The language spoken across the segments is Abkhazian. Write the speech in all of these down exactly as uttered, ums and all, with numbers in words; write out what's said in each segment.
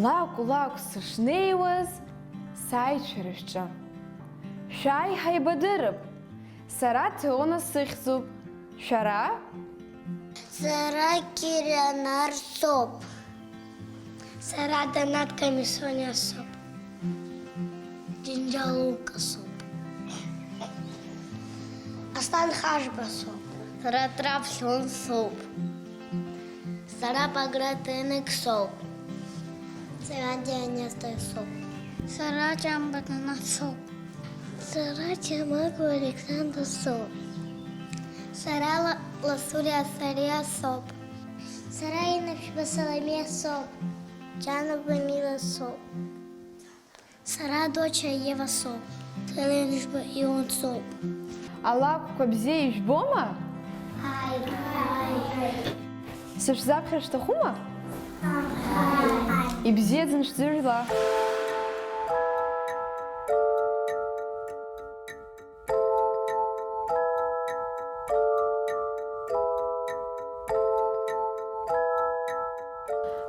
Лакә-лакә сышнеиуаз, сааит шәара шәҿы. Шәааи, ҳаибадырып. Сара Теона сыхьӡуп. Шәара? Сара Кирианар соуп. Сара Данат Камисониа соуп. Џьынџьал Лука соуп. Аслан Хажба соуп. Сара Трап Леон соуп. Сара Баграт Енек соуп. Сара Дианестай соуп. Сара Ҷамба Данат соуп. Сара Ҷамагова Александра соуп. Сара Ла-, Ласуриа Сариа соуп. Сара Инашәба Саламиа соуп. Ҷанова Мила соуп. Сара Доча Ева соуп. Сара Инашәба Ион соуп. Алакәқәа бзиа ижәбома? Ааи, ааи. Сышәзаԥхьар шәҭахума? Ааи. Ибзиаӡам шәӡырҩла.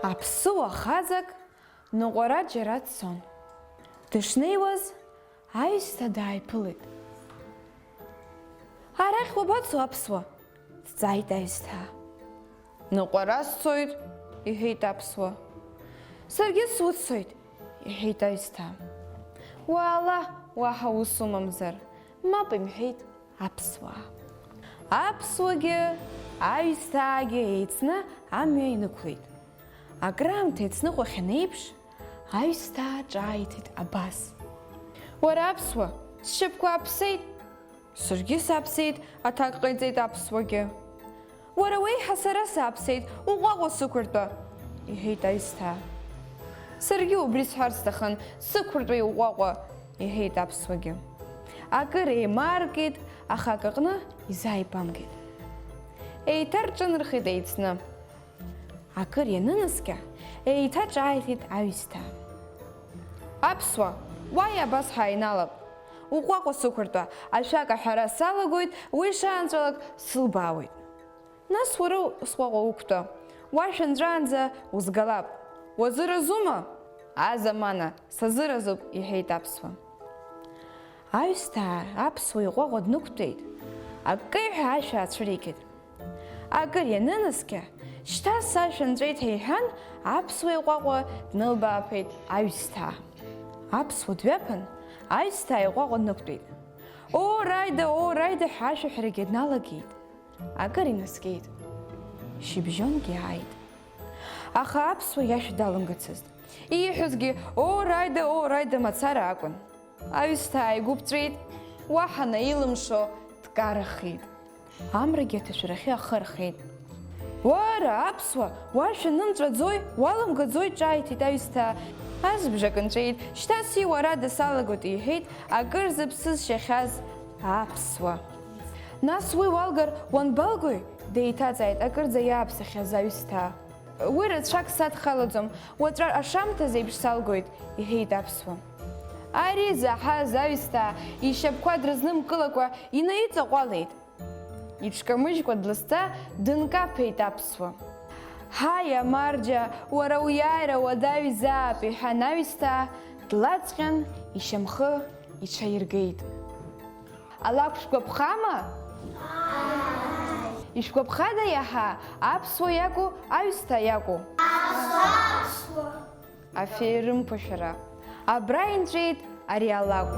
Аԥсыуа хаҵак ныҟәара џьара дцон. Дышнеиуаз, аҩсҭаа дааиԥылеит. "Арахь уабацо, аԥсуа?" дҵааит аҩсҭаа. "Ныҟәара сцоит," иҳәеит аԥсуа. "Саргьы суццоит," иҳәеит аҩсҭаа. "Уаала, уаҳа ус умамзар," мап имҳәеит аԥсуаа. Аԥсуагьы аҩсҭаагьы еицны амҩа инықәлеит. Акраамҭа еицныҟәахьан еиԥш, аҩсҭаа ҿааиҭит абас: "Уара аԥсуа, сшьапқәа ааԥсеит?" "Саргьы сааԥсеит," аҭак ҟаиҵеит аԥсуагьы. "Уара уеиҳа сара сааԥсеит, уҟәаҟәа сықәыртәа," иҳәеит аҩсҭаа. "Саргьы убри сҳәар сҭахын, сықәыртәеи уҟәаҟәа," иҳәеит аԥсуагьы. Акыр еимаркит, аха акаҟны изааибамкит. Еиҭарҿынархеит еицны. Акыр ианынаскьа, еиҭа ҿааиҭит аҩсҭаа. "Аԥсуа, уааи абас ҳаиналап. Уҟәаҟәа сықәыртәа, ашәак аҳәара салагоит, уи шаанҵәалак сылбаауеит. Нас уара сҟәаҟәа уқәтәа, уа шәынҵәаанӡа узгалап. Уазыразума?" "Азамана, сазыразуп," иҳәеит аԥсуа. Аҩсҭаа аԥсуа иҟәаҟәа днықәтәеит, аккеиҳәа ашә аацәыригеит. Акыр ианынаскьа, "Шьҭа сашәа нҵәеит," ҳәа иҳәан, аԥсуа иҟәаҟәа днылбааԥеит аҩсҭаа. Аԥсуа дҩаԥан, аҩсҭаа иҟәаҟәа днықәтәеит. "О, раида, о, раида," ҳәа ашәаҳәарагьы дналагеит. Акыр инаскьеит. Шьыбжьонгьы ааит. Аха аԥсуа иашәа далымгацызт. Ииҳәозгьы, "О, раида, о, раида," мацара акәын. Аҩсҭаа игәы ԥҵәеит, уаҳа наилымшо дкарахеит. Амрагьы аҭашәарахьы ахы рхеит. "Уара, аԥсуа, уашәа нымҵәаӡои, уалымгаӡои?" ҿааиҭит аҩсҭаа. "Азбжак нҵәеит, шьҭа сиуарада салагоит," иҳәеит акыр зыԥсы зшьахьаз аԥсуа. "Нас уи уалгар уанбалгои?" деиҭаҵааит акырӡа иааԥсахьаз аҩсҭаа. "Уи рацәак садхалаӡом, уаҵәы ашамҭаз еиԥш салгоит," иҳәеит аԥсуа. Ари заҳаз аҩсҭаа ишьапқәа дрызнымкылакәа инаиҵаҟәалеит. Иҽкамыжькәа дласӡа дынкаԥеит аԥсуа. "Ҳаи, амарџьа, уара уиааира уадаҩзаап," иҳәан аҩсҭаа, длаҵҟьан ишьамхы иҽаиргеит. Алакә шәгәаԥхама? Ишәгәаԥхада иаҳа, аԥсуа иакәу, аҩсҭаа иакәу? Аԥсуа, аԥсуа. Афеи рымԥошәара. Абра инҵәеит ари алакә.